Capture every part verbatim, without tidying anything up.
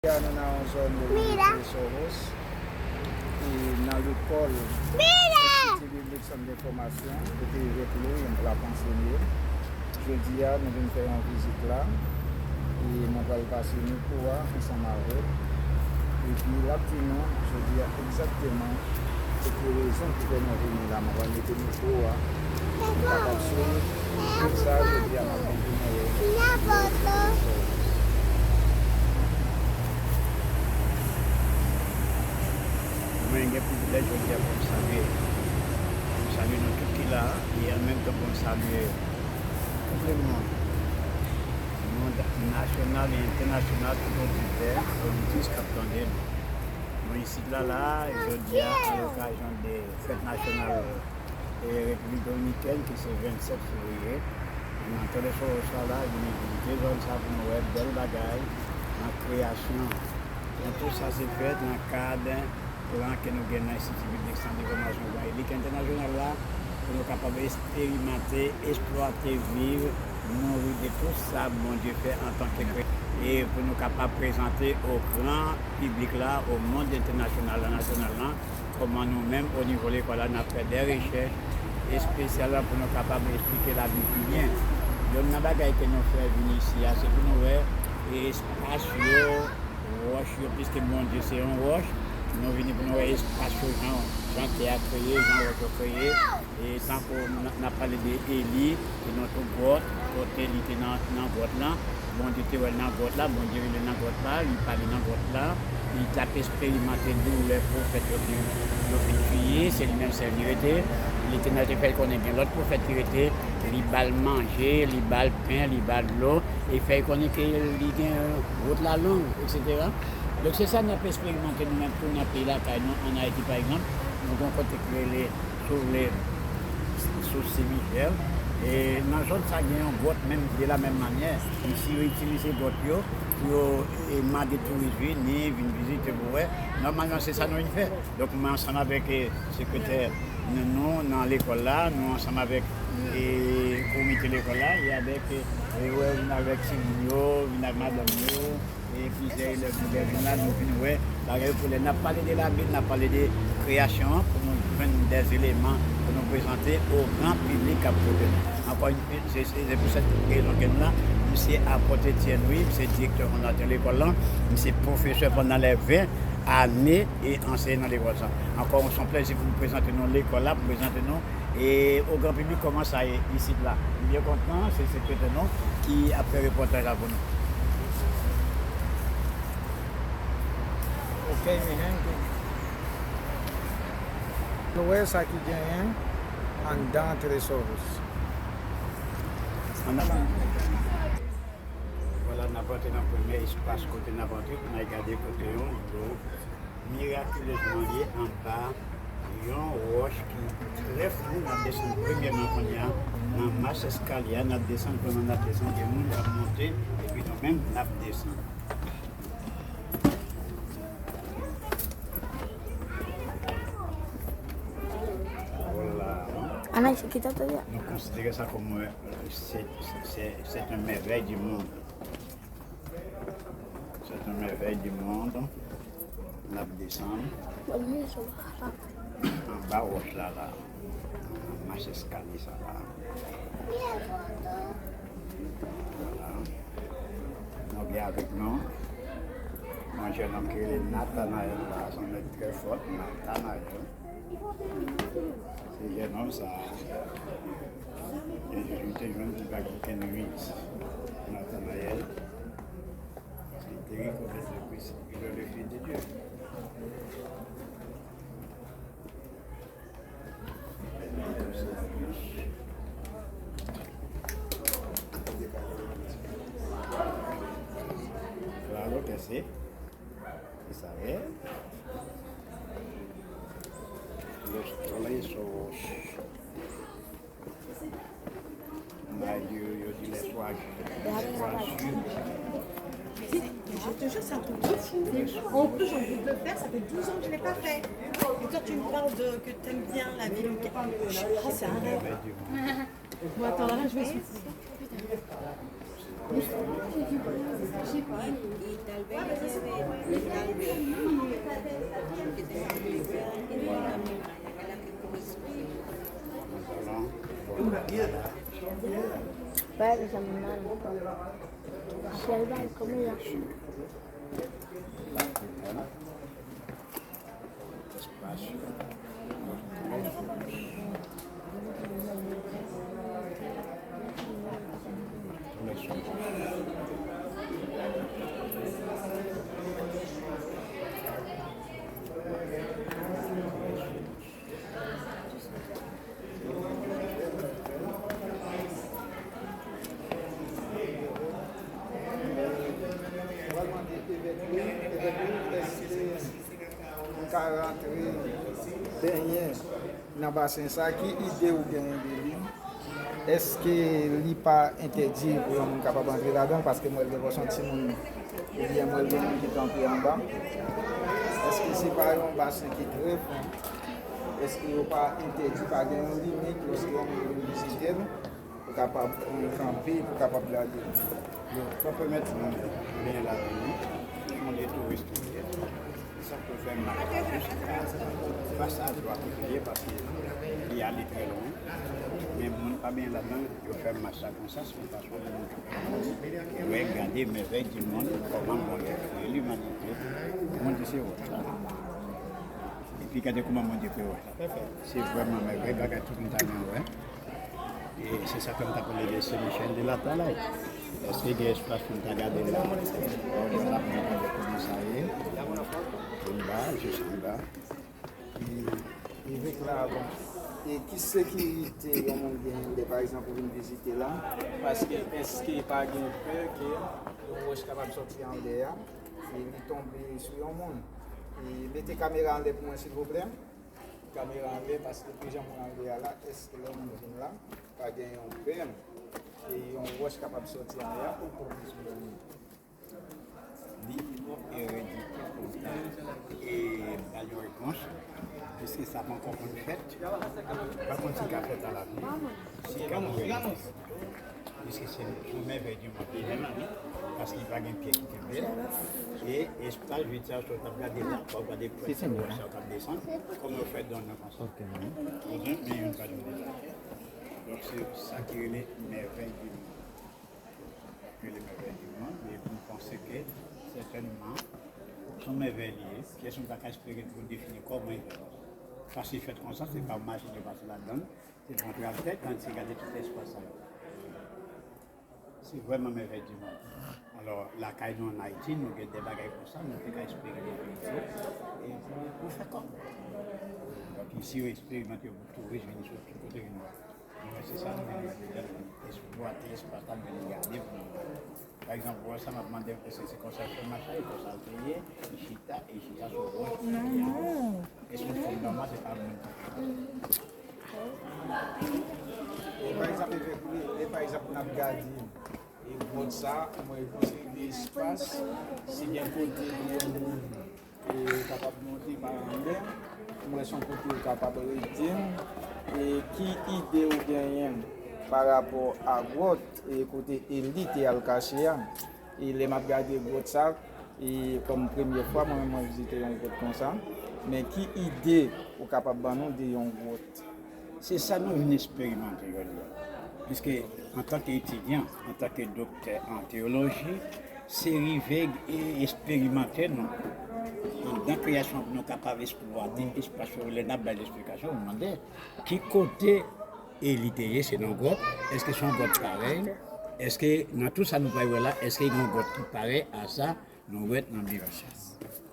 Jodi a, nou nan yon zòn yo rele Tres Ojos, e nan lekòl Enstiti Biblik Sante Fòmasyon, kote Evenk Louis ap ansenye. Jodi a, nou vin fè yon vizit la, e mwen pral pase mikwo a ansanm avè l, epi l ap di nou, jodi a, egzakteman, se ki rezon ki fè nou vini la. Mwen pral mete mikwo a, pou nou kapab swiv tout sa jodi a n ap viv nan yo. Mwen gen privilèj jodi a pou m salye, pou m salye nou tout ki la, e an menm tan pou m salye tout lemonn, mond nasyonal e entènasyonal, tout oditè, oditris k ap tande m. Nou isit la, la, jodi a, a lokazyon de fèt nasyonal, e, Repiblik Dominikèn, ki se vennsèt fevriye. Nan Tres Ojos la, vini vizite zòn sa pou nou wè bèl bagay nan kreyasyon. Nan tout sa se fèt nan kad plan ke nou gen nan Enstiti Biblik Sante Fòmasyon Evanjelik Entènasyonal la, pou nou kapab eksperimante, eksplwate, viv, nouri de tout sa Bondye fè antanke kre-, e pou nou kapab prezante o gran piblik la, o mond entènasyonal la, nasyonal la, kòman nou menm, o nivo lekòl la, n ap fè de rechèch espesyal la pou nou kapab eksplike Labib pi byen. Yonn nan bagay ke nou fè vin isi a, se pou nou wè espas yo, wòch yo, piske Bondye se yon wòch. Nou vini pou nou wè espas yo, jan, jan tè a kreye, jan wòch yo kreye. E tankou n, n ap pale de Eli, e nan tou gwòt, kote li te nan, nan gwòt lan, Bondye te wè l nan gwòt la, Bondye rele l nan gwòt la, li pale nan gwòt la, li t ap eksperimante doulè pwofèt yo ki yo fin tiye, se li menm sèl ki rete. Letènèl te fè l konnen gen lòt pwofèt ki rete, li ba l manje, li ba l pen, li ba l dlo, e fè l konnen ke li gen wout la long, etsetera. Donk, se sa n ap eksperimante nou menm tou nan peyi lakay nou, ann Ayiti, pa egzanp, nou gen yon kote ki rele, si w vle, Sous Sen Michèl. E nan zòn sa, gen yon gwòt menm, de la menm manyè. Mesye yo itilize gwòt yo pou yo, e, mande touris vini, vin vizite pou wè. Nòmalman, se sa nou vin fè. Donk, mwen ansanm avèk, e, sekretè nou, nou nan lekòl la, nou ansanm avèk, e, komite lekòl la, e avèk, e, e, wè, vin avèk timoun yo, vin ak madanm yo, e plizyè elèv nou gen vin la, nou vin wè bagay yo pou lè n ap pale de Labib, n ap pale de kreyasyon an, pou nou jwenn de eleman pou nou prezante o gran piblik k ap koute nou. Ankò yon fwa, se, se, se pou sèt rezon ke nou la. M se Apot Etienne Louis, m se direktè fondatè lekòl lan, m se pwofesè pandan lè ven ane e anseye nan lekòl sa. Ankò, se yon plèzi pou m prezante nou lekòl la, pou m prezante nou e o gran piblik kòman sa ye isit la. M byen kontan, se sekretè nou ki ap fè repòtaj la pou nou. Ok, mi gente. Nou wè sa ki genyen anndan Tres Ojos. Vwala, n ap rantre nan premye espas kote n ap rantre pou n al gade kote yon dlo mirakilezman ye anba yon wòch ki trè flou. N ap desann premyèman kounye a nan mach eskalye a, n ap desann, pandan n ap desann, gen moun k ap monte, epi nou menm n ap desann. Vwala. Ann al cheke tata ya. Nou konsidere sa kòm, euh, se, se, se, c'est une merveille du monde. C'est une merveille du monde. N ap desann anba wòch la, la. Mach eskalye sa la. Vwala. Nou gen avèk nou yon jènòm ki rele Nathanaël la, se yon nèg trè fò, Nathanaël. Se jènòm sa a, e, li te jwenn li pa gen okenn riz. Nathanaël, il te reconnaît le Christ, il est le Fils de Dieu. Claro que sí. Esa es. Los Tres Ojos. Bay yo, yo di les trois, les trois J. Je te jure, c'est un truc de fou. En plus, j'ai envie de le faire, ça fait douze ans que je ne l'ai pas fait. Et toi, tu me parles de, que t'aimes bien la ville. Oh, c'est un rêve. Bon, attends, là, je vais souffrir. Vai, deixa a mamãe. Selva, como é? Ka rantre benyen nan basen sa, ki ide ou genyen de li? Èske li pa entèdi pou yon moun kapab antre ladan l? Paske m wè l devan s on timoun, ebyen m wè l gen moun ki kanpe anba. Èske se pa yon basen ki trè fon? Èske yo pa entèdi, pa gen yon limit lòske yon moun vin vizite l? Pou kapab, pou kanpe, pou kapab gade. Donk, fò pèmèt moun benyen ladan li, yon lye touristik li ye. Sa k pou fè mach la jis fas a dwat kote li ye, paske li ale trè lwen. Men moun pa benyen ladan, yo fè mach la konsa, se yon fason pou moun kapab wè, gade mèvèy di mond, kòman Bondye kreye limanite, Bondye se wòch la. Epi gade kòman Bondye kreye wòch la. Se vrèman mèvèy, bagay tout moun ta renmen wè. E se sa k fè m ta pale de Sen Michèl de Latalay. Èske gen espas pou n ta gade la? Bon, nou ta pran gade kòman sa ye. Anba, jis anba. E, evèk la, bon. E ki sekirite yon moun gen lè, pa egzanp, ou vin vizite la? Paske èske pa gen pè ke yon wòch kapab sòti anlè a, e li tonbe sou yon moun? E mete kamera anlè pou mwen, silvouplè. Kamera anlè, paske plizyè moun anlè a la, èske lè moun vin la, pa gen yon pè, e yon wòch kapab sòti anlè a pou l tonbe sou moun? Li twò ereditè pou l ta, e, ba l yon repons, piske sa poko konn fèt, pa konn si l ka fèt alavni, si l ka ereditè. Piske se yon mèvèy di mond li menm, paske li pa gen pye ki kenbe l. E espas vid sa w t ap gade la, w ap gade pwèt sa w t ap desann, kòman yo fè donn nan konsa. Okenn, men youn pa jwenn li la. Donk, se sa ki rele mèvèy di mond. Rele mèvèy di mond, e m panse ke sètènman, se yon mèvèy li ye. Kiyès moun ta ka espere pou defini kòman li fèt konsa? Paske li fèt konsa, se pa machin yo pase ladan l, se pran traktè, tandis gade tout espas sa yo. Se vrèman mèvèy di mond. Alò, lakay nou ann Ayiti, nou gen de bagay konsa, nou te ka espere depi pito, e pou, pou fè kòb. Donk, isi yo eksperimente yo pou touris vin sot tout kote vin wè. Mwen, se sa nou vin gade la, nou eksplwate espas la, nou vin gade pou nou wè. Pa egzanp, ou wè sa m ap mande, èske se konsa l fè mache, e konsa l te ye, li chita, e li chita sou wòch. Non, non. Èske l fòm nòmal, se pa moun ki fè. E pa egzanp, e, e pa egzanp, n ap gade, e gwòt sa, mwen, yon seri de espas, si gen kote pou yon moun, e, kapab monte pa anlè, mwen, se yon kote ou kapab rete. E ki ide ou genyen pa rapò a gwòt, e kote Eli te al kache a? E lè m ap gade gwòt sa, e kòm premye fwa mwen menm mwen vizite yon gwòt konsa, men ki ide ou kapab ban nou de yon gwòt? Se sa nou vin eksperimante jodi a. Piske antanke etidyan, antanke doktè an teyoloji, se rive e eksperimante nou anndan kreyasyon pou nou kapab eksplwate espas yo. Lè n ap bay lesplikasyon, ou mande ki kote Eli te ye, se nan gwòt. Èske se yon gwòt parèy? Èske nan tout sa nou pral wè la, èske gen yon gwòt ki parèy a sa nou wè nan Bibl la?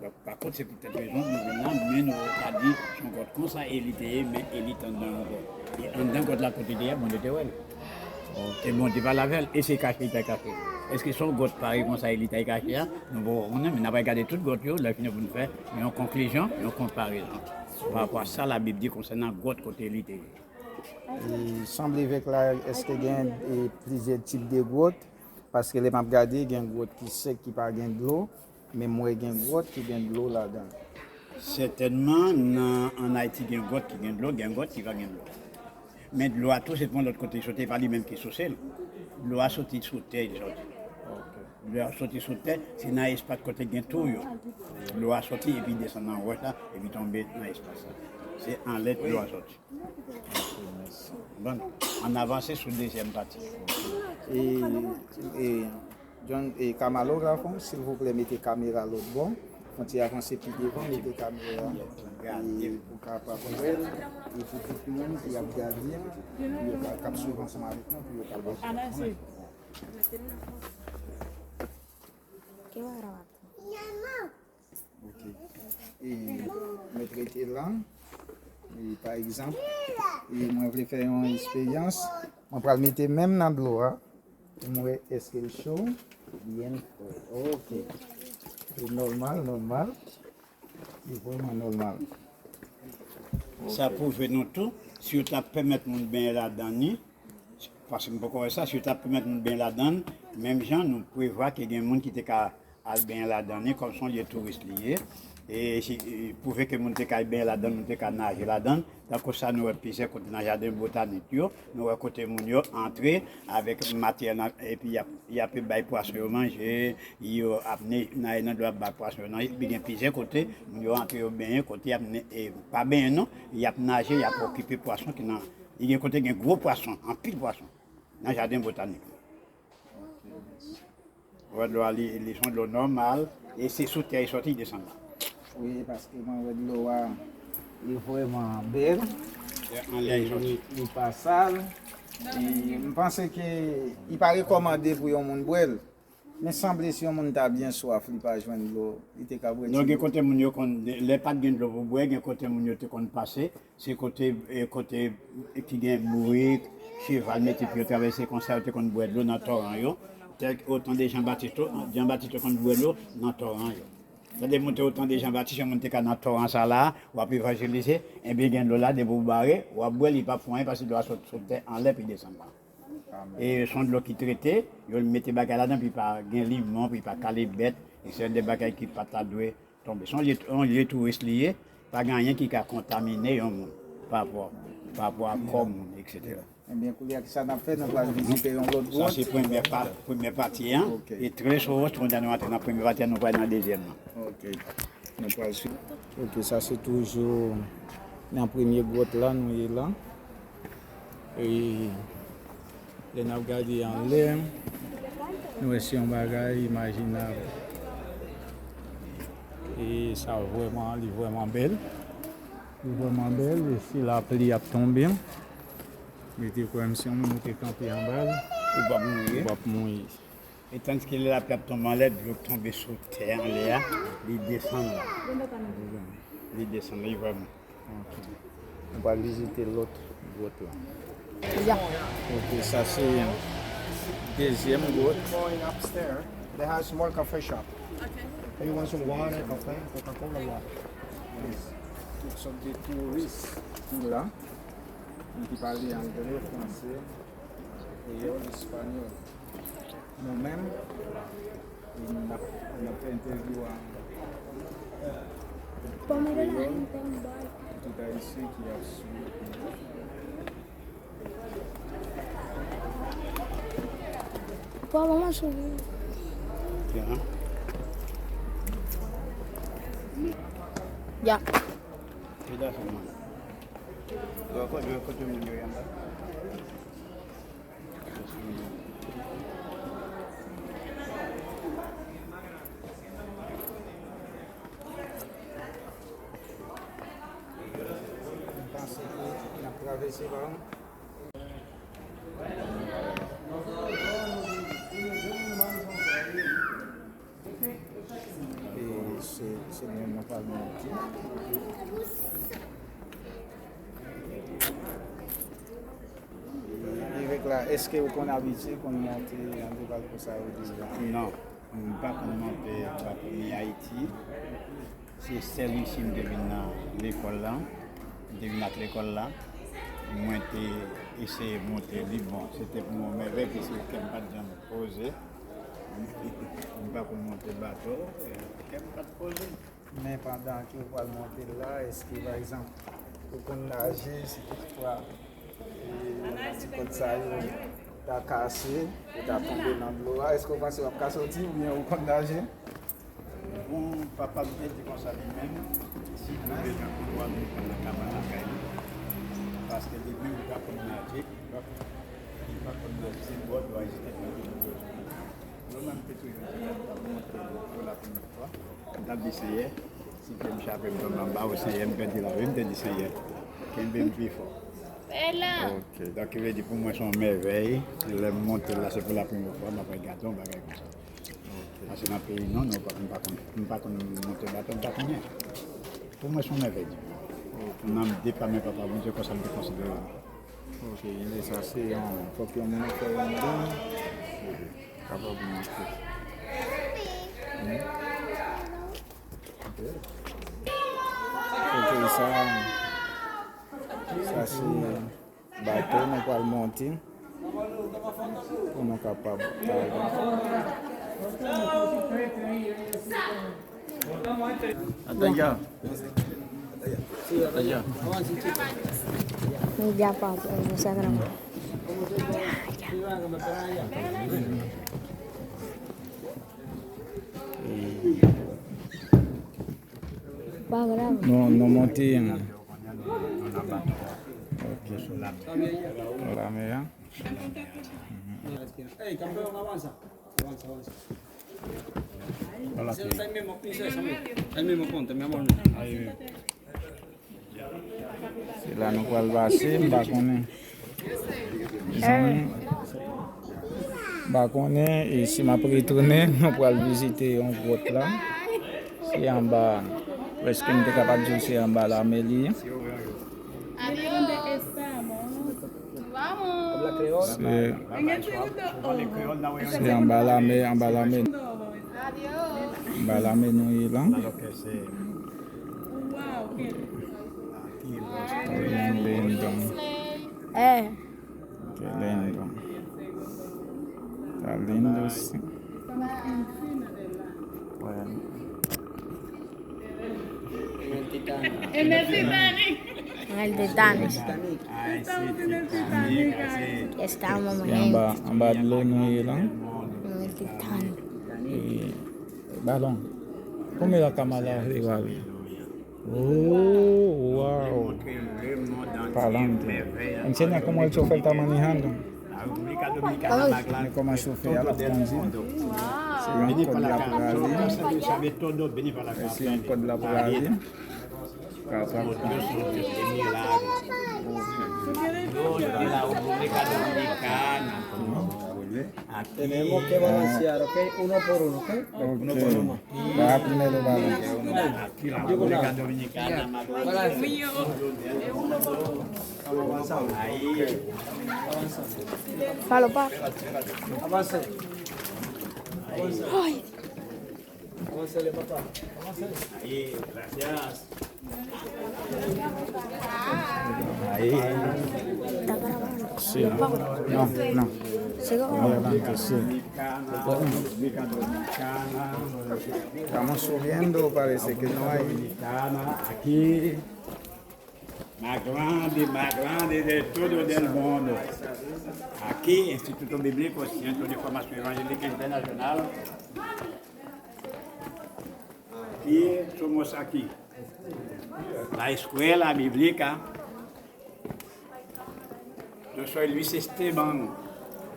Donk, pa kont, se poutèt rezon nou vin la, men nou pa di se yon gwòt konsa Eli te ye, men Eli te anndan yon gwòt. E anndan gwòt la, kote li te ye a, Bondye te wè l. E Bondye pale avè l, e se kache li t al kache. Èske se yon gwòt parèy konsa Eli t al kache a? Nou poko konnen, men n ap al gade tout gwòt yo, lè fini pou nou fè yon konklizyon, yon konparezon. Pa rapò a sa Labib di konsènan gwòt kote Eli te ye. E sanble avèk la, èske gen, e, plizyè tip de gwòt? Paske lè m ap gade, gen gwòt ki sèk, ki pa gen dlo, men m wè gen gwòt ki gen dlo ladan. Sètènman, nan, ann Ayiti, gen gwòt ki gen dlo, gen gwòt ki pa gen dlo. Men dlo a tou, se pa yon lòt kote li soti, e pa li menm ki souse l. Dlo a soti sou tè, li soti. Dlo a soti sou tè, se nan espas kote gen twou yo. Dlo a soti epi desann nan wòch la, epi tonbe nan espas la. Se anlè dlo a soti. Bon, ann avanse sou dezyèm pati. E, e, John, e, kamalograf, silvouplè, mete kamera lòt bò. Fon ti avanse pi devan, mete kamera. E pou kapab wè l, e pou tout moun ki ap gade, yo ka, k ap swiv ansanm avèk nou, pou yo kapab. Ok. E, mwen rete la. E, pa egzanp, e, mwen vle fè yon esperyans. Mwen pral mete men m nan dlo a. Pou m wè èske l cho. Byen cho. Ok. E nòmal, nòmal. Li vrèman nòmal. Sa pwouve nou tou, si yo ta pèmèt moun benyen ladan li, paske m poko wè sa, si yo ta pèmèt moun benyen ladan, menm jan nou prevwa ke gen moun ki te ka al benyen ladan li, kòm se yon lye touris li ye. E si, e pwouve ke moun te ka al benyen ladan, moun te ka naje ladan, tankou sa nou wè plizyè kote nan jaden botanik yo, nou wè kote moun yo antre avèk matyèl nan, epi y ap, y ap bay pwason yo manje, yo ap ne-, naje nan dlo ap bay pwason yo manje, epi gen plizyè kote, moun yo antre yo benyen, kote y ap ne-, e, pa benyen non, y ap naje, y ap okipe pwason ki nan, e gen kote gen gwo pwason, anpil pwason, nan jaden botanik. Wè dlo a, li, li se yon dlo nòmal, e se sou tè li soti, li desann la. Wi, paske mwen wè dlo a, li vrèman bèl. E anlè li soti. Li, li pa sal. E m panse ke li pa rekòmande pou yon moun bwè l. Men sanble si yon moun ta byen swaf, li pa jwenn dlo, li te ka bwè ti dlo. Non, gen kote moun yo konn, lè pa t gen dlo pou bwè, gen kote moun yo te konn pase, se kote, e, kote ki gen bourik, cheval mete pye yo travèse konsa, yo te konn bwè dlo nan toran yo. Tel otan de Jan Batis, Jan Batis te konn bwè dlo nan toran yo. Tande moun te otan de Jan Batis, yon moun te ka nan toran sa la, w ap evanjelize, ebyen gen dlo la, depi w bare, w ap bwè, li p ap fè anyen, paske dlo a sot sou tè anlè, pi desann la. E se yon dlo ki trete, yo mete bagay ladan pou li pa gen limon, pou li pa kale bèt, e se de bagay ki pa ta dwe tonbe. Se yon lye, yon lye touris li ye, pa gen anyen ki ka kontamine yon moun pa rapò, pa rapò a kò moun, etsetera. Ebyen, kounye a, kisa n ap fè? Nou pral vizite yon lòt gwòt. Sa se premyè pa-, premyè pati an. Ok. E trè sou wòch, kounye a nou antre nan premyè pati an, nou pral nan dezyèm nan. Ok. Nou pral swiv. Ok, sa se toujou nan premye gwòt la nou ye la. E lè n ap gade anlè, nou wè se yon bagay imajinab. E sa vrèman, li vrèman bèl. Li vrèman bèl. E si lapli ap tonbe, mete kwè m, si yon moun te kanpe anba l, ou p ap mouri. Ou p ap mouri. E tandiske lè lapli ap tonbe anlè, dlo k tonbe sou tè anlè a, li desann la. Li desann la, li vrèman. Ok. Nou pral vizite lòt gwòt la. Ya. Ok, sa se dezyèm gwòt. Going upstairs, they have small cafe shop. Okay. You want some water, cafe, Coca-Cola, what? Yes. Toujou de touris ki la, ki pale anglè, fransè, kreyòl, espanyòl. Nou menm, n ap, n ap fè entèvyou a kreyòl, tout ayisyen ki ap swiv. Pwa manman sou. Ya. Kote, kote moun yo ye anba? M panse ke n ap travèse pa E se, se menm nan pral monte. Evèk la, èske ou konn abitye konn monte nan de balkon sa yo deja? Non, m pa konn monte balkon ni Ayiti. Se sèl isi m te vin nan lekòl la. M te vin ak lekòl la. Mwen te eseye monte li. Bon, se te pou mwen mèvèy, piske kè m pa t janm poze. M pa konn monte bato, kè m pa t poze. Men pandan ke w pral monte l la, èske, pa egzanp, ou konn naje, si toutfwa, e, nan ti kòd sa yo, Ta kase, ou ta tonbe nan dlo a, èske w panse w ap ka soti oubyen ou konn naje? Bon, papa m te di konsa li menm, si dlo bezwen pran w, ap vin pran nan kama lakay li. Paske li menm li pa konn naje, li pa konn naje, se bò dlo a li te tonbe. Mwen menm, m te toujou di l ap monte pou la premyè fwa. M t ap di, Seyè, si pye m chape, m tonbe anba, o Seyè, m pèdi lavi, m te di, Seyè, kenbe m pi fò. Ok, donk, ki vle di pou mwen, se yon mèvèy. Lè m monte la, se pou la premyè fwa, m ap gade yon bagay konsa. Paske nan peyi nou, nou pa, m pa konn, m pa konn monte bato, m pa konnen. Pou mwen, se yon mèvèy di Bondye. Nan de pa men Papa Bondye, konsa m te konsidere l. Ok, men sa se yon, fòk yon moun fè yon don, kapab monte. Ok, sa, sa se bato nou pral monte pou nou kapab ale. Ataya. Ataya. Media pa, eh, Instagram. Pa grav. Nou, nou monte, hein. Ok. Sou lamè a. Hey, campeón, avanza. Avanza, avanza. Voilà. Ese es el mismo, ese es el mismo. El mismo punto, mi amor. Ahí mismo. Se la nou pral pase, m pa konnen. Mezanmi, m pa konnen, e si m ap retounen, nou pral vizite yon gwòt la. Se anba, prèske m te kapab di w se anba lame li ye. Adiós. Vamos. Se, se anba lame, anba lame. Anba lame nou ye la. Qué lindo. Eh. Qué lindo. Está lindo, sí. Bueno. En el Titanic. En el Titanic. Estamos en el Titanic. Estamos en el Titanic. Anba, anba dlo nou ye la. En el Titanic. E, balon. Come la cámara arriba, bien. Oh, wow. Pa'lante. Enseña cómo el chofer está manejando. Mwen kòman chofè a l ap kondui. Se yon kòd la pou rale. Se yon kòd la pou rale. Kapab. Tenemos que balancear, ¿ok? Uno por uno, ¿ok? Uno por uno. Baja primero balón. Palo pa. Ay. Ahí, gracias. Ahí. Sí. No, no. Sigo. Adelante, sí. Estamos subiendo, parece que no hay. Aquí. Más grande, más grande de todo el mundo. Aquí, Instituto Bíblico, Centro de Formación Evangélica Internacional. Aquí somos aquí. La Escuela Bíblica. Yo soy Luis Esteban,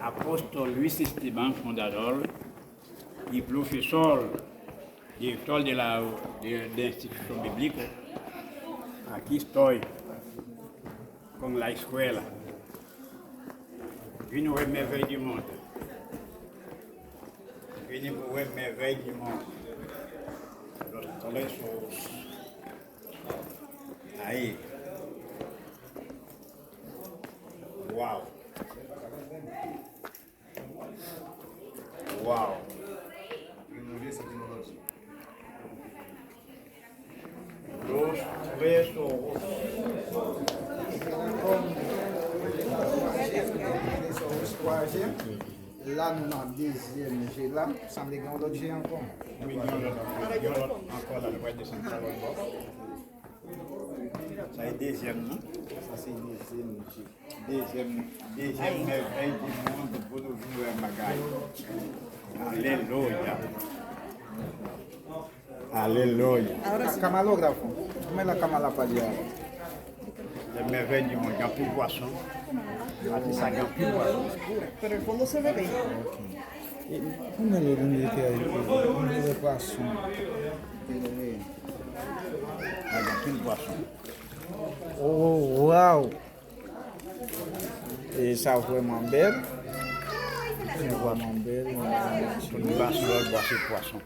apóstol Luis Esteban, fundador y profesor, director de la, de, de institución bíblica. Aquí estoy con la escuela. Vini wè mèvèy di mond. Vini pou wè mèvèy di mond. Los tres ojos. Ahí. Wow. Wow. Los tres ojos. Los tres ojos, twazyèm. La, nou nan dezyèm je la. Sanble gen yon lòt je ankò. Wi, gen yon lòt, gen yon lòt ankò la, nou pral desann pa lòt bò. Sa e dezyèm, non? Sa se dezyèm, mesye. Dezyèm, dezyèm mèvèy di mond pou nou vin wè bagay. Alelouya. Alelouya. Ahora sí. Camarógrafo, dame la cámara para allá. Lè mèvèy di mond, gen anpil pwason. Ati sa gen anpil pwason. Pero el fondo se ve bien. E, kounye a lè nou te a, nou wè pwason. Gen anpil pwason. Oh, wow! E sa vrèman bèl. Se vrèman bèl. Tout bwa sou lòt bwa se pwason.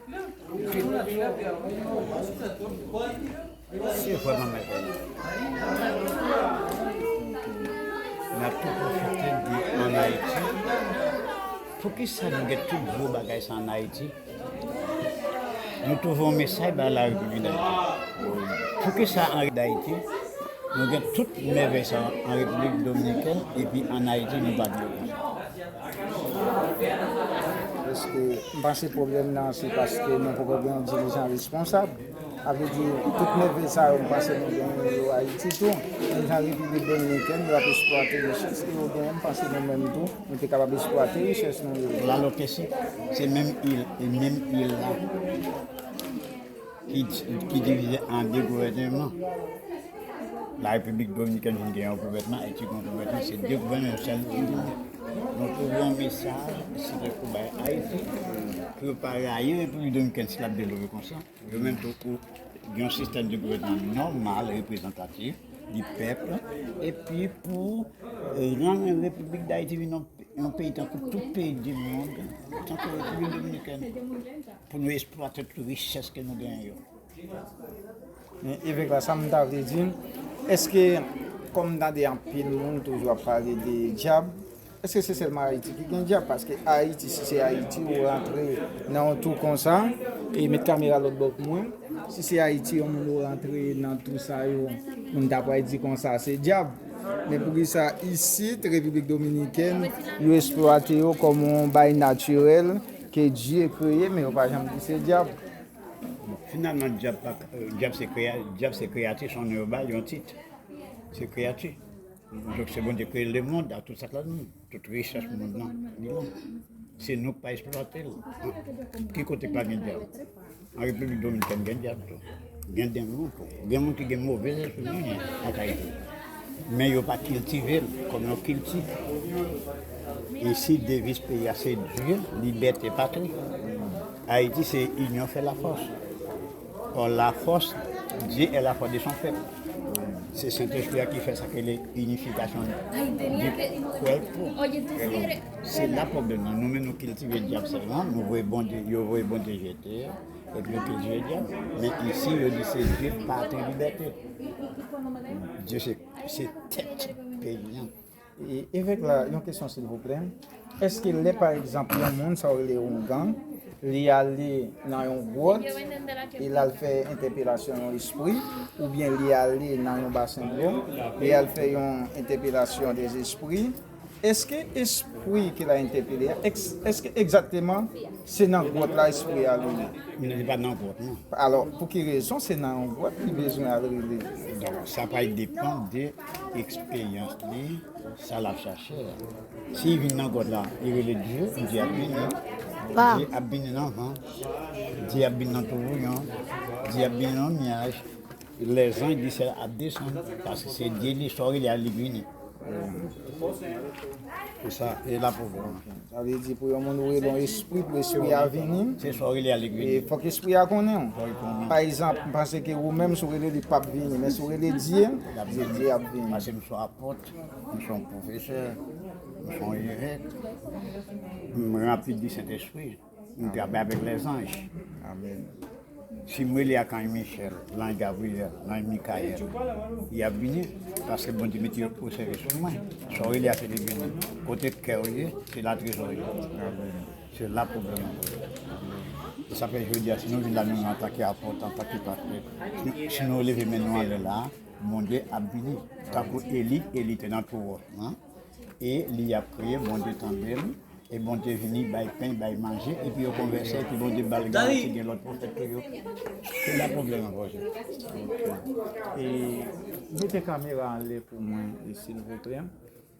Se vrèman mèvèy. N ap tou pwofite di ann Ayiti. Poukisa nou gen tout gwo bagay sa ann Ayiti? Nou twouve yon mesaj ba la Repiblik Dayiti. Poukisa an Dayiti, nou gen tout mèvèy sa an Repiblik Dominikèn, epi ann Ayiti, nou pa di yo konsa? Paske m panse pwoblèm nan se paske nou poko gen yon dirijan responsab. Sa vle di, tout mèvèy sa yo, m panse nou gen yo Ayiti tou. Menm jan Repiblik Dominikèn, yo ap eksplwate richès ke yo genyen, m panse nou menm tou, nou te kapab eksplwate richès nou yo. Lalotesi, se menm il, e menm il la ki, ki divize an de gouvènman. La Repiblik Dominikèn vin gen yon gouvènman, Ayiti gen yon gouvènman, se de gouvènman, yon sèl gouvènman. Nou twouve yon mesaj, se tankou bay Ayiti, pou yo pa rayi Repiblik Dominikèn si l ap devlope konsa. Yo menm tou, pou gen yon sistèm de gouvènman nòmal, reprezantatif, di pèp, epi pou, eh, rann Repiblik Dayiti vin yon, yon peyi tankou tout peyi di mond, tankou Repiblik Dominikèn, pou nou eksplwate tout richès ke nou genyen yo. Men evèk la, sa m ta vle di, èske, kòm m tande anpil moun toujou ap pale de dyab, èske se sèlman Ayiti ki gen dyab? Paske Ayiti, si se Ayiti, ou rantre nan yon tou konsa, e met kamera lòt bò pou mwen, si se Ayiti, yon moun ou rantre nan tou sa yo, moun ta pral di konsa, se dyab. Men poukisa isit, Repiblik Dominikèn, yo eksplwate yo kòm yon bay natirèl ke Dye kreye, men yo pa janm di se dyab? Finalman, dyab pa, dyab se kreya-, dyab se kreyati, se yon non yo ba l, yon tit. Se kreyati. Donk, se Bondye kreye lemonn ak tout sa k ladan l. Tout richès mond lan, li la. Se nou k pa eksplwate l. Ki kote k pa gen dyab? An Repiblik Dominikèn gen dyab tou. Gen demon tou. Gen moun ki gen move lespri, wi, an Ayiti. Men yo pa kiltive l kòm yon kilti. Isi, deviz peyi a se Dieu, liberté, patrie. Ayiti se inyon fè lafòs. Or, la force, Dieu est la force de son peuple. Se Sentespri a ki fè sa ke le inifikasyon di kòp. Se la pwoblèm nan. Nou menm nou kiltive dyab sèlman, nou voye Bondye, yo voye Bondye jete, epi yo kiltive dyab. Men isi, yo di se Dieu, patrie, liberté. Dye se, se tèt peyi an. E, evèk la, yon kesyon silvouplè. Èske lè, pa egzanp, yon moun, sa w rele oungan, li ale nan yon gwòt, e l al fè entèpelasyon yon espri, oubyen li ale nan yon basen dlo, li al fè yon entèpelasyon dèzespri, èske espri ke l a entèpele a, èks-, èske egzakteman se nan gwòt la espri a li ye? Men li pa nan gwòt, non. Alò, pou ki rezon se nan yon gwòt li bezwen al rele? Donk, sa pral depann de eksperyans li, sa l ap chache a. Si l vin nan gwòt la, li rele Dye, Dye ap vini. Dye ap vini nan van. Dye ap vini nan toubouyon. Dye ap vini nan nyaj. Lèzanj di syèl ap desann. Paske se Dye li, sa w rele a, li vini. Se sa, e la pwoblèm. Sa vle di pou yon moun ou rele yon espri, pou espri a vini. Se sa w rele a, li vini. E fòk espri a konnen w. Fòk li konnen. Pa egzanp, m panse ke ou menm, si w rele li, p ap vini. Men si w rele Dye, Dye, Dye ap vini. Paske m se yon apot, m se yon pwofesè, m se yon evèk, m ranpli di Sentespri, m travay avèk lèzanj. Amèn. Si m rele ak anj Michèl, lanj Gabriyèl, lanj Mikayèl, y ap vini, paske Bondye mete yo pou sèvis mwen. Sa w rele a, se li k vini. Kote kè w ye, se la trezò ye. Amèn. Se la pwoblèm nan ye. E sa fè jodi a, si nou vin la, nou antanke apot, antanke pastè, si, si nou leve men nou anlè la, Bondye ap vini. Tankou Eli, Eli te nan twou wòch lan, e li ap kriye, Bondye tande l, E Bondye vini, bay pen, bay manje, epi yo konvèse, epi Bondye ba l garanti gen lòt pwofèt toujou. Se la pwoblèm an, Bondye. E mete kamera anlè pou mwen, e, silvouplè.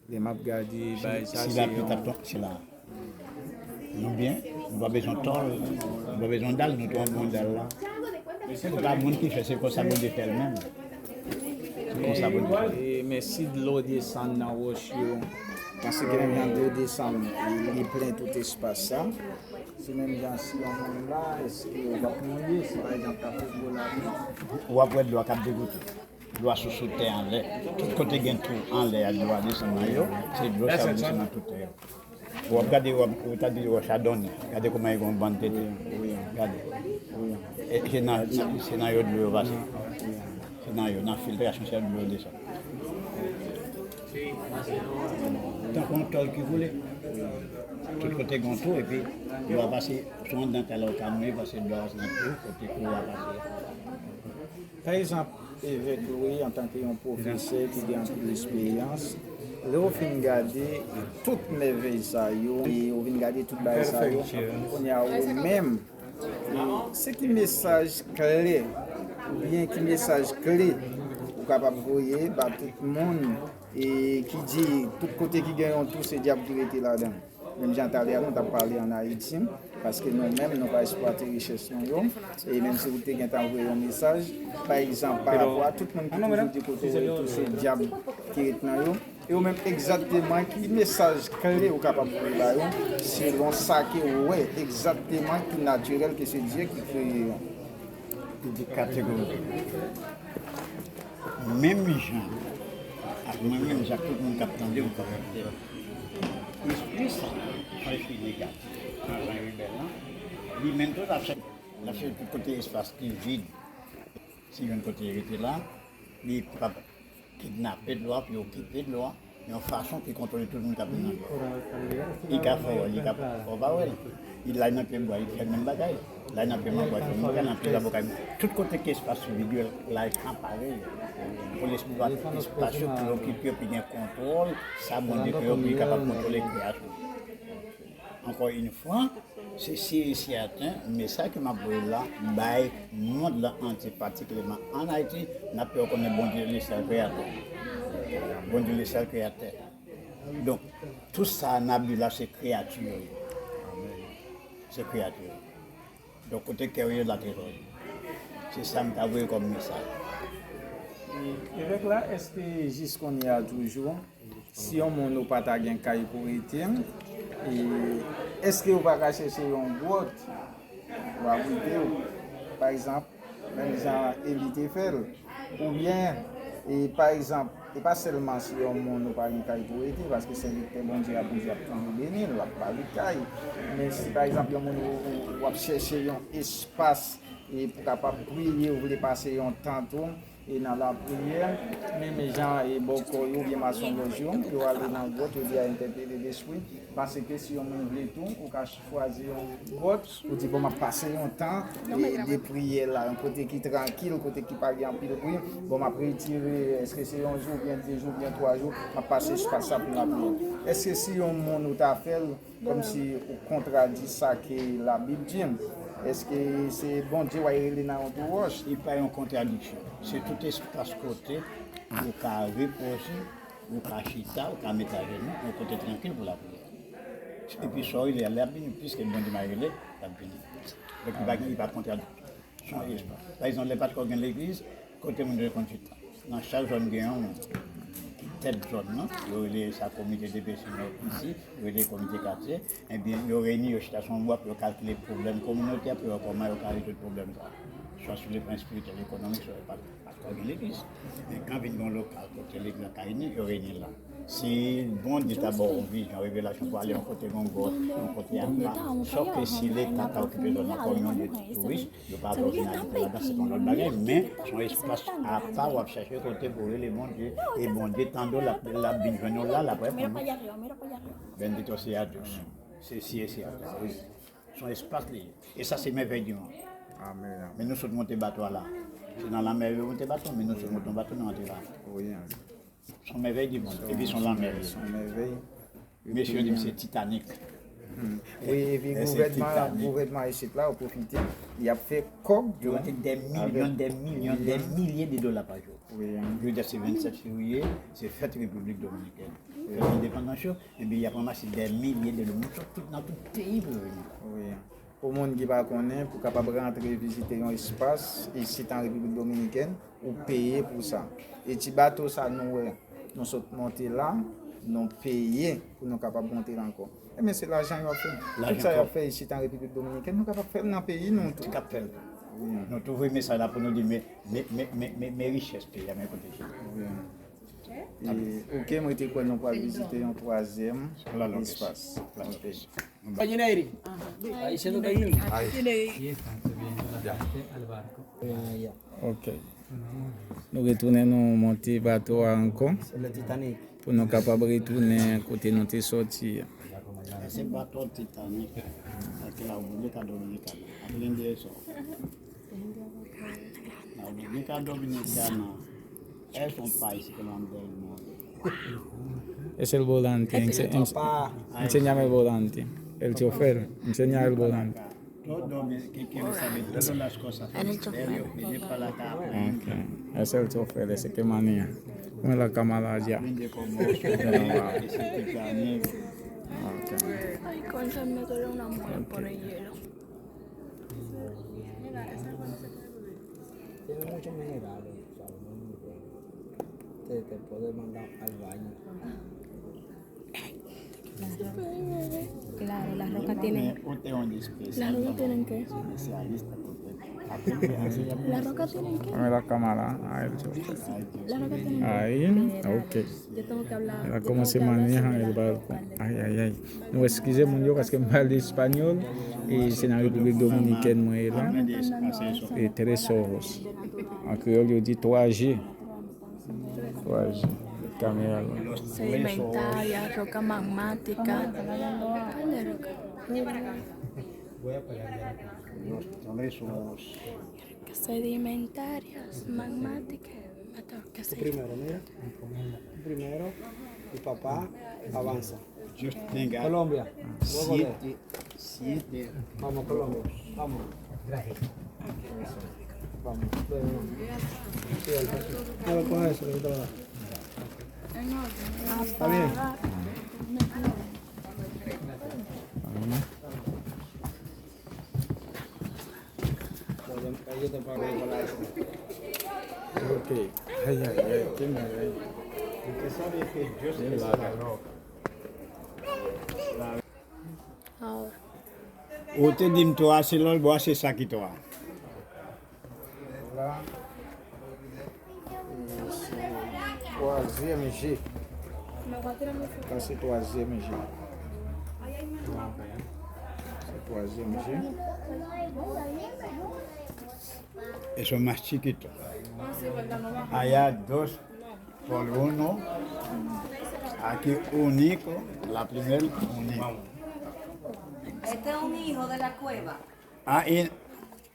Lè m ap gade bagay sa, se yon... Si lapli t ap tonbe, se la. Nou byen, nou pa bezwen tòl, nou pa bezwen dal, nou tou anba yon dal la. Se pa moun ki fè, se konsa Bondye fè l menm. Se konsa Bondye fè l. E, men si dlo desann nan wòch yo, paske menm jan dlo desann, li plen tout espas sa. Se menm jan si yon moun la, èske w ap mouye, si pa egzanp, ta fè gwo lapli. W ap wè dlo a k ap degoute. Dlo a sou, sou tè anlè. Tout kote gen twou anlè a, dlo a desann nan yo, se dlo sa yo desann nan tout tè yo. W ap gade, w ap, ou ta di wòch a donnen. Gade kòman li gen yon bann tete. Gade. E se nan, nan, se nan yo dlo yo pase. Se nan yo, nan filtrasyon, se dlo yo desann. Tankou yon tòl ki koule. Tout kote gen yon twou, epi dlo a pase sou anndan kay la, ou ka mouye, paske dlo a pase nan twou, kote twou a pase. Pa egzanp, Evèk Louis, antanke yon pwofesè ki gen anpil esperyans, lè w fin gade tout mèvèy sa yo, e w vin gade tout bagay sa yo, kounye a ou menm, e se ki mesaj klè, oubyen ki mesaj kle ou kapab voye ba tout moun, e ki di tout kote ki gen yon twou, se dyab ki rete ladan l? Menm jan talè a nou t ap pale ann Ayiti, paske nou menm, nou pa eksplwate richès nou yo. E menm si ou te gentan voye yon mesaj, pa egzanp, pa rapò a tout moun ki toujou di kote w rete se dyab ki ret nan yo. E ou menm egzakteman ki mesaj kle ou kapab voye ba yo, selon sa ke w wè egzakteman ki natirèl ke se Dye ki kreye yo. Li di kategorik. Menm jan ak mwen menm, jan tout moun k ap tande m, k ap koute m. Espri sa, se yon espri negatif. Nan jan rebèl lan, li menm tou l ap chèche, l ap chèche tout kote espas ki vid. Si yon kote rete la, li pap kidnape dlo a, pou yo okipe dlo a, yon fason ki kontwole tout moun k ap vin nan dlo a. Li ka fè w wè, li ka fè w pa wè l. Li la nan pye bwa, li fè menm bagay. La nan pye mangwa, li fè menm bagay, nan pye zaboka. Tout kote ki espas vid yo, la, li ka pare yo. Pou lespri pa espas yo, pou l okipe yo, pou gen kontwòl, sa Bondye kreye yo, pou li kapab kontwole kreyasyon. Ankò yon fwa, se si e sèten, mesaj ke m ap voye la, bay mond lan antye, patikilyaman ann Ayiti, n ap fè yo konnen Bondye le sèl kreyatè. Bondye le sèl kreyatè. Donk, tout sa n ap viv la, se kreyati yo ye. Se kreyati yo ye. Donk, kote kè w ye, la trezò ye. Se sa m ta voye kòm mesaj. E, evèk la, èske jis kounye a toujou, si yon moun ou pa ta gen kay pou rete, e èske ou pa ka chèche yon gwòt pou abrite w? Pa egzanp, menm jan Eli te fè l. Oubyen, e, pa egzanp, e pa sèlman si yon moun ou pa gen kay pou rete, paske sèvitè Bondye a, Bondye ap toujou beni l, l ap ba li kay. Men si, pa egzanp, yon moun ou, ou, w ap chèche yon espas, e pou kapab priye, ou vle pase yon tan tou, e nan lapriyè, menm jan e bòkò yo oubyen masonlòj yo, yo ale nan gwòt, yo di a entèpele lespri, paske si yon moun vle tou, ou ka chwazi yon gwòt, ou di, bon, m ap pase yon tan de, de priyè la, yon kote ki trankil, kote ki pa gen anpil bri, bon, m ap retire, èske se yon jou, oubyen de jou, oubyen twa jou, m ap pase espas sa pou m ap priye. Èske si yon moun ou ta fè l, kòmsi ou kontradi sa ke Labib di, èske se Bondye w a rele nan yon twou wòch? Li pa yon kontradiksyon. Se tout espas kote ou ka repoze, ou ka chita, ou ka met ajenou, yon kote trankil pou lapriyè. Epi sa w rele a, l ap vini, piske Bondye m a rele, l ap vini. Donk, li pa gen, li pa kontradiksyon. Se yon espas. Pa egzanp, lè pa t ko gen legliz, kote moun yo te konn chita? Nan chak zòn gen yon moun ki tèt zòn nan, yo rele sa komite de vecino isi, yo rele komite katye, ebyen, yo reyini, yo chita sou yon bwa pou yo kalkile pwoblèm kominotè, pou yo wè kòman yo ka rezoud pwoblèm sa. Swa sou le plan espirityèl, ekonomik, swa pa, pa t ko gen legliz. Men kan vin gen yon lokal kote legliz la ka reyini, yo reyini la. Si Bondye ta ba w yon vizyon, revelasyon pou ale yon kote gen yon gwòt, yon kote apa, sòf ke si Leta ta okipe zòn nan kòm yon lye touris, yo pa vle w vin abite ladan, se pa yon lòt bagay, men se yon espas apa w ap chèche kote pou w rele Bondye, e Bondye tande w, l ap, l ap vin jwenn ou la, l ap reponn ou. Bendito sea Dios. Se si e sèten, wi. Se yon espas li ye. E sa se mèvèy di mond. Amen. Men nou sot monte bato a la. Se nan lanmè yo monte bato, men nou sot monte yon bato, nou antre la. Wi, amen. Se yon mèvèy di mond. Epi se yon lanmè li ye. Se yon mèvèy. Mesye yo di m se Titanic. Hmm. Wi, epi gouvènman, gouvènman isit la, yo pwofite, y ap fè kòb yo. Yo rantre dè milyon, dè milyon, dè milye de dola pa jou. Wi. Jodi a se vennsèt fevriye, se fèt Repiblik Dominikèn. Fèt endepandans yo, epi y ap ranmase dè milye de dola. Moun sot tout, nan tout peyi pou yo vini. Wi. Pou moun ki pa konnen, pou kapab rantre vizite yon espas isit an Repiblik Dominikèn, ou peye pou sa. E ti bato sa nou wè, nou sot monte la, nou peye pou nou kapab monte la ankò. Ebyen, se lajan yo ap fè. Tout sa y ap fè isit an Repiblik Dominikèn, nou kapab fè l nan peyi nou tou. Wi. Nou tou voye mesaj la pou nou di, men, men, men, men, men, men richès peyi a, men kote l soti. Wi. E, ok, mwen te kwè nou pral vizite yon twazyèm espas. Ok. Ay, se nou ta jwenn. Ay. Ok. Nou retounen, nou monte bato a ankò. Pou nou kapab retounen kote nou te sòti a. Se bato Titanic. Aquí la República Dominicana. Aprende eso. La República Dominicana es un país grande del mundo. Es el volante, ense-, ense-, enséñame el volante. El chofer, enseña el volante. Todo me, que quiere saber todas las cosas. Pero viene para acá. Ok. Es el chofer, ese que maneja. Con la cámara allá. Aprende cómo se ese Titanic. Ok. Ay, concha, me duele una muela por el hielo. Tiene muchos minerales, o sea, muy bueno. Te, te puede mandar al baño. Claro, las rocas tienen. Ustedes son especialistas, especialistas, porque aprende así. Las rocas tienen que. Dame la cámara a él. Las rocas tienen que. Ahí, ok. Yo tengo que hablar. Él va a comenzar a manejar el barco. Ay, ay, ay. Nou eskize moun yo paske m pale espanyòl. E se nan Repiblik Dominikèn mwen ye la. E Tres Ojos. An kreyòl, yo di twa je. Twa je. Kamera la. Sedimentaria, roca magmática. Par de roca. Sedimentarias, magmáticas, mata, qué sé yo. Primero, mira. Primero, y papá avanza. Just thank God. Colombia. Siete, siete. Vamos, Colombia. Vamos. Vamos. Ven, ven. Sí, el paso. A ver, coge eso, que yo te lo doy. Está bien. Ok. Ay, ay, ay, qué mierda. Usted sabe que Dios es la roca. Ou te di m twa, se lòt bò a, se sa ki twa. La, e se twazyèm je. Sa se twazyèm je. Se twazyèm je. Eso es más chiquito. Allá dos por uno. Aquí único, la primer único. Este es un hijo de la cueva. Ah, y,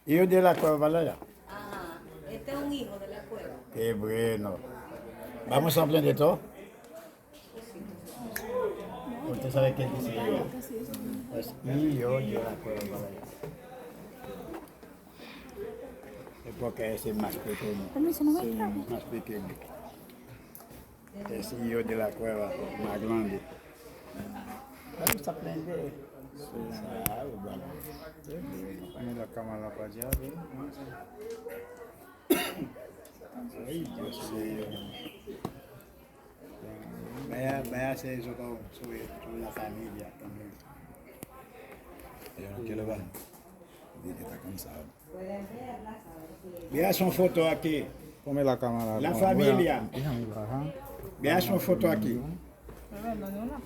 y de la cueva, ¿verdad? Ajá, este es un hijo de la cueva. Qué bueno. Vamos a aprender todo. Usted sabe qué dice yo. Pues, y yo de la cueva, ¿verdad? Es porque ese es más pequeño. Permiso, no me traje. Más pequeño. Te siyo de la cueva más grande. Vamos a aprender. Mira la cámara para allá, ve. Ay, Dios mío. Vaya, vaya a hacer eso con su, su la familia también. Yo no quiero bajar. Dije que está cansado. Vea su foto aquí. Ponme la cámara. La familia. Vea su foto aquí.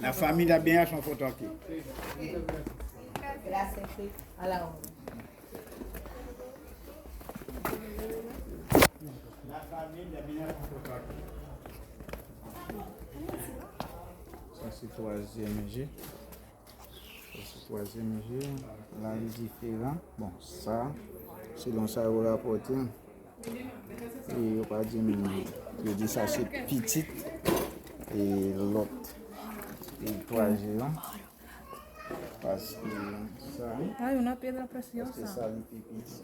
La familia, vea su foto aquí. Gracias, sí. A la orden. La familia, vea su foto aquí. Sa se twazyèm je. Sa se twazyèm je. La li diferan. Bon, sa, selon sa yo rapòte, e yo pa di m, yo di sa se pitit, e lòt, e twa je an. Paske sa, ay, una piedra preciosa. Paske sa li pi piti.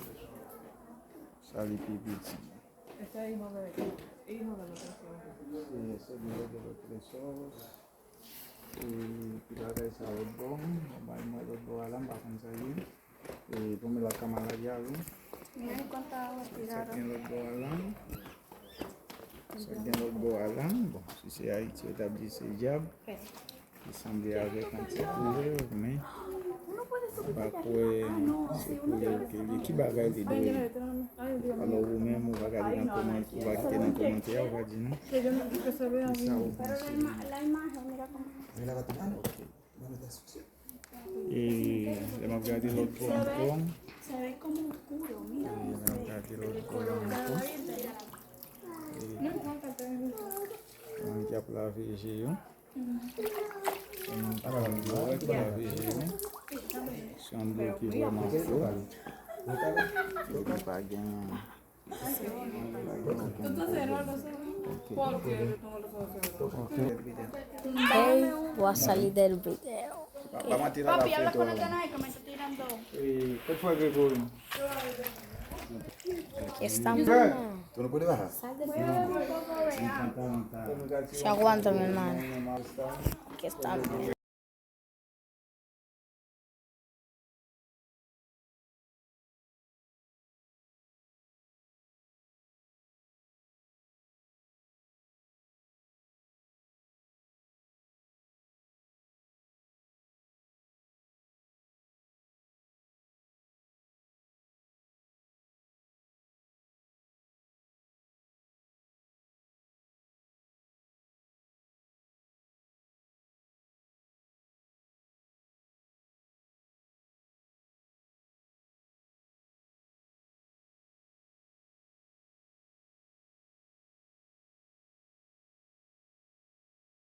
Sa li pi piti. Ese hijo de, hijo de lo precioso. Sí, ese es de los tesoros. E pi bagay sa lòt bò, mwen, mwen lòt bò a la, m pa konn sa ye. E ponme la cámara ya, wi. Mira cuánta agua tiraron. Sa gen lòt bò a la. Sa gen lòt bò a la. Bon, si se Ayiti, yo t ap di se dyab. Li sanble avèk yon ti koulè, men m pa kwè se koulè ke li. Ki bagay li dwe ye? Alò, ou menm, ou va gade nan kòmantè, ou va kite nan kòmantè a, ou va di nou. Kisa ou panse? Ok. E lè m ap gade lòt bò ankò. E lè m ap gade lòt bò ankò. E moun ki ap lave je yo. Se yon dlo ki lave je yo. Se yon dlo ki vrèman fre. Ki pa gen, pa gen okenn pwoblèm. Hey, voy a salir del video. Vamos a tirar la foto ahora. Eh, ¿cuál fue Gregorio? Aquí estamos. ¿Tú no puedes bajar? Sal de... Se aguanta, mi hermano. Aquí estamos.